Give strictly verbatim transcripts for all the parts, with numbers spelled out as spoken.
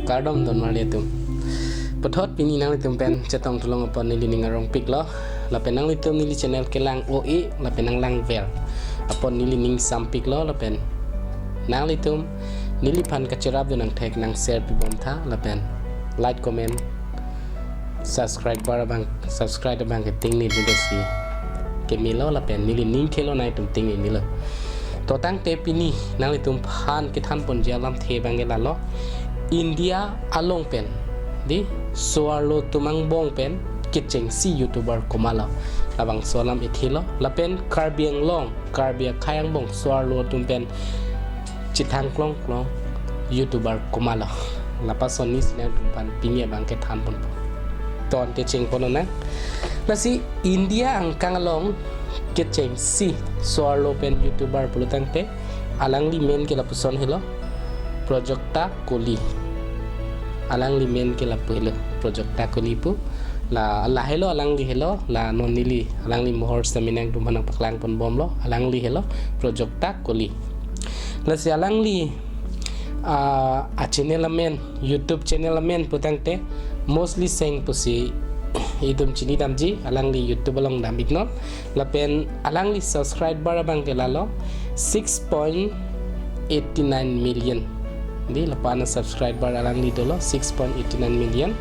Kardom don marli atum. Puthot pini nanglitum pen chetong thulong apot neli ning arongpiklo. Lapen nanglitum neli channel kelang o-e, lapen nanglang ver apot neli ning sampiklo, lapen nanglitum neliphan kacherap dun angthek nang share pibomtha, lapen like, comment, subscribe bar abang, subscribe abang ke ting neli dosi kemelo, lapen neli ning thelo, nangtum ting neli lo. To tangte pini nanglitum phan kethan ponji alamthe abang ke lalo, India along pen, di, so-arlo atum angbong pen kechengsi YouTuber komatlo, labangso alam ithelo, lapen Karbi Anglong, Karbi akhei angbong so-arlo atum pen chethang klongklong YouTuber komatlo, lapuson neli si nangtum phan pini abang kethan ponpo. To ante cheng ponnang. Lasi India angkang along kechengsi so-arlo pen YouTuber pulo tangte, alangli men ke lapuson helo, Prajakta Koli. Alangli men ke lapu helo, Prajakta Koli pu. La, la helo, alangli helo, la non neli alangli mohor sitame nangtum aphan nangpaklang ponbomlo, alangli helo Prajakta Koli. Lasi alangli, ah, a channel amen, YouTube channel amen pu tangte Mostly Seng pusi itum chini damji, alangli YouTube along dam-iknon. Lapen alangli subscriber abang ke lalo six point eighty nine million. Di, lapu-an a subscriber alangli dolo six point eighty nine million.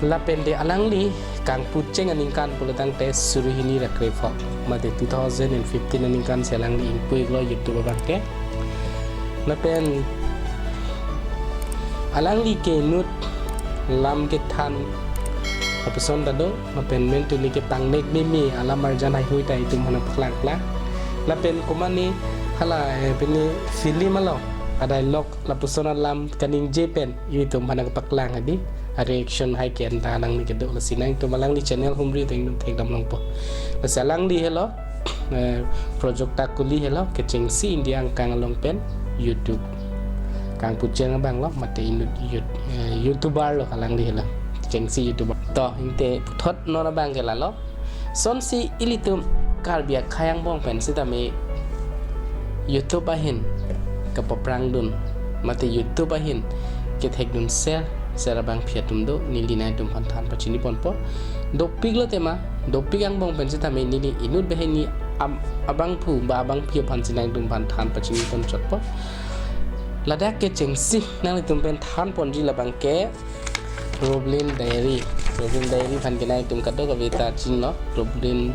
Lapen de alangli kangpucheng aningkan pulo tangte suri hini ra krephok, mate two thousand and fifteen aningkan si alangli ingpu-iklo YouTube abang ke. Lapen alangli ke inut lam kethan lapuson ta do, lapen men tuni ke pangnek meme alam arjan heihui ta itum aphan nangpaklang klang. Lapen komane hala, eh, pini film along a dialogue lapuson alam kaningje pen itum aphan nangpaklang, adi a reaction hai ke anta alangli kedo, lasi nangtum alangli channel humri ta ingdung thekdam longpo. Lasi alangli helo, eh, Prajakta Koli helo, kechengsi India angkang along pen YouTube, kangpucheng abang lo, mate inut, yut-, eh, YouTuber lo alangli helo, kechengsi YouTuber. To, ante puthot non abang ke lalo, sonsi ilitum Karbi akhei angbong pen sitame YouTube ahin kapaprang dun, mate YouTube ahin kethek dun ser ser abangpi atum do, neli nangtum aphan than pachini ponpo. Dopik lo tema, dopik angbong pen sitame neli inut banghini am-, abangphu ba abangpi aphan si nangtum aphan than pachini pon chotpo. Ladak kechengsi nanglitum pen than ponji labang ke Roblin Diary. Roblin Diary aphan ke nangtum kadokave ta chinilo, Roblin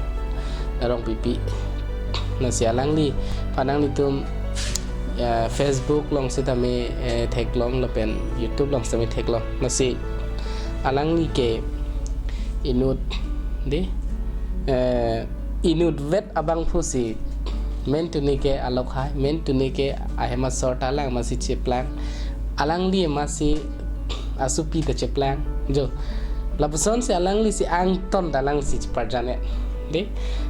Rongpipi. Lasi alangli aphan nanglitum, eh, Facebook along sitame, eh, theklong lapen YouTube along sitame theklong. Lasi alangli ke inut, di, eh, inutvet abangphu si men tuni ke alok hai, men tuni ke ahem asor ta lang amatsi cheplang, alangli amatsi asopi ta cheplang, jo. Lapuson si alangli si angton ta lang si cheparjan-e, di.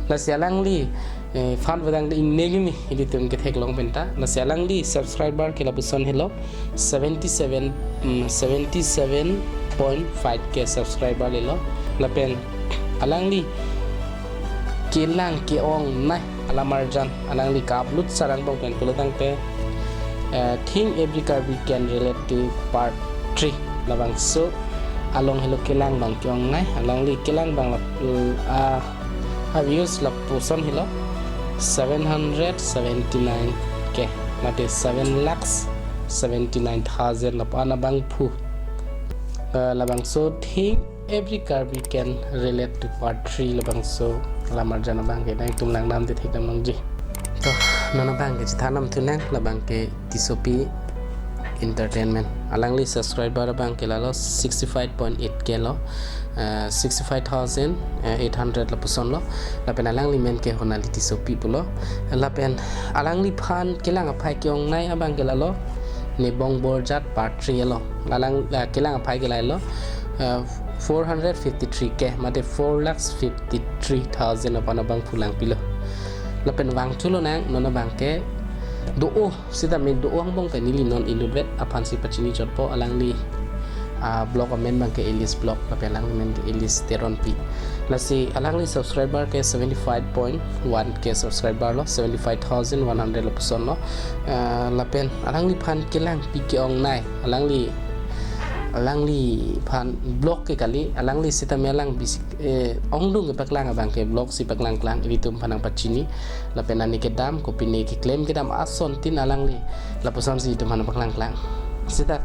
Lasi alangli, eh, aphan vedang de ingnegimi ilitum ketheklong penta. Lasi alangli subscriber ke lapuson helo seventy seven, mm, seventy seven point five K subscriber lelo. Lapen alangli kelang ke-ongnei alam arjan alangli ka-upload sarang bong pen pulo tangte, eh, Think Every Karbi Can Relate to Part three, labangso along helo kelang abang ke-ongnei. Alangli kelang abang lap-, ah, a views lapuson helo seven hundred seventy nine K, mate seven lakhs seventy nine thousand lapu-an abangphu. Eh, labangso Think Every Karbi Can Relate to Part three, labangso alam arjan abang ke nangtum langdam te thekdam longji. To, non abang ke chethan nangthu nang, labang ke Tissopi Entertainment. Alangli subscriber abang ke lalo sixty five point eight K lo, eh, sixty five thousand eight hundred lapuson lo. Lapen alangli men ke Honali Tissopi pulo. Lapen alangliphan kelang aphai ke-ongnei abang ke lalo Nebong Borjat Part three lo. Alang, eh, kelang aphai ke lahelo, eh, four hundred fifty three K, mate four lakhs fifty three thousand lapu-an abangphu langpilo. Lapen vangthu lonang, non abang ke do-o sitame do-o angbong pen neli non inutvet aphan si pachini chotpo. Alangli, ah, vlog amen abang ke Elis Vlog, lapen alangli men ke Elis Teronpi. Lasi alangli subscriber ke seventy five point one K subscriber lo, seventy five thousand one hundred lapuson lo. Ah, lapen alangliphan kelangpi ke-ongnei, alangli, alangliphan vlog ke kali, alangli sitame alang bisi, eh, ongdung kepaklang abang ke vlog si paklangklang, ilitum aphan nangpachini. Lapen ani kedam, kopine keklem kedam asontin alangli lapusonsi itum aphan paklangklang. Seta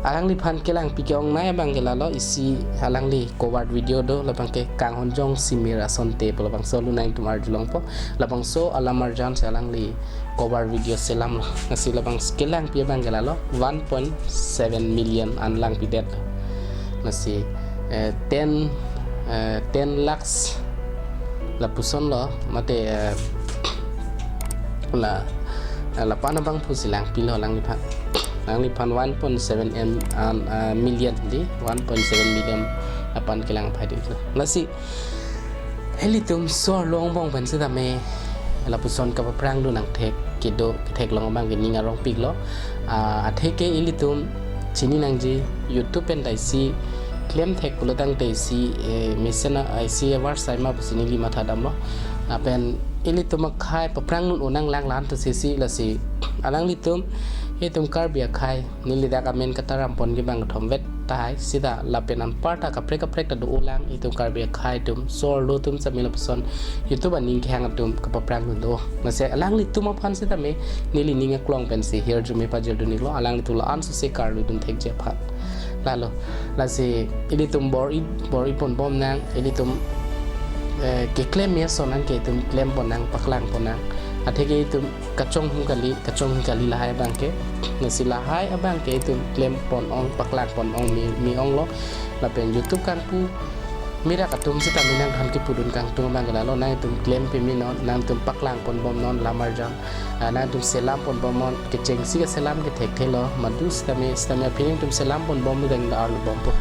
alangliphan kelangpi ke-ongnei abang ke lalo, isi alangli cover video do, labang ke Kanghon Jongsi Mir Asonte pu labangso alu nangtum arjulongpo. Labangso alam arjan si alangli cover video selamlo. Lasi labang kelangpi abang ke lalo one point seven million an langpidet. Lasi, eh, ten, eh, ten lakhs lapuson lo, mate, eh, la, la pan abang pusi langpilo alangliphan. Alangliphan one point seven M, an, ah, million di, one point seven million lapan kelang phai di. Lasi ilitum so-arlo angbong pen sitame lapuson kapaprang dun angthek kedo, ketheklong abang ke ning arongpiklo. Ah, atheke ilitum chini nangji YouTube pen ta isi klemthek pulotangte isi, eh, mesen a isi avarsai ma pusi neli mathadamlo. Lapen ilitum akhei paprang dun unang lang lan to sisi, lasi alanglitum, itum Karbi akhei, neli dak amen kataram pon ke bang thomvet tahai, seta lapen anparta kaprek kaprek ta do-olang, itum Karbi akhei atum, so-arlo atum sitame lapuson YouTube aning kehang atum kapaprang dun do. Lasi alanglitum aphan sitame neli ning aklong pensi hirjume pajir dun iklo, alanglitum la-an suse karlu dun thekji aphan. Lalo, lasi ilitum bor-i, bor-i ponbom nang, ilitum, eh, keklem ason an ke itum klem pon nang, paklang pon nang. Atheke itum kachonghong kali, kachonghong kali lahai abang ke. Lasi lahai abang ke itum klem pon ong, paklang pon ong me, me-onglo. Lapen YouTube kangpu mirak atum sitame nangthan kepudun kangtung abang ke lalo, nangtum klem peme non, nangtum paklang ponbom non lam arjan. Ah, nangtum selam ponbom non, kechengsi kaselam ke thekthelo, madu sitame, sitame aphi nangtum selam ponbom deng da arlu bompo.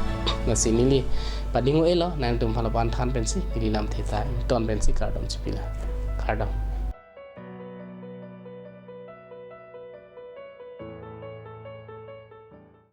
Lasi neli pading-o-elo, nangtum aphan lapu-an than pensi, neli lamthe ta ington pensi kardom chipilo. Kardom.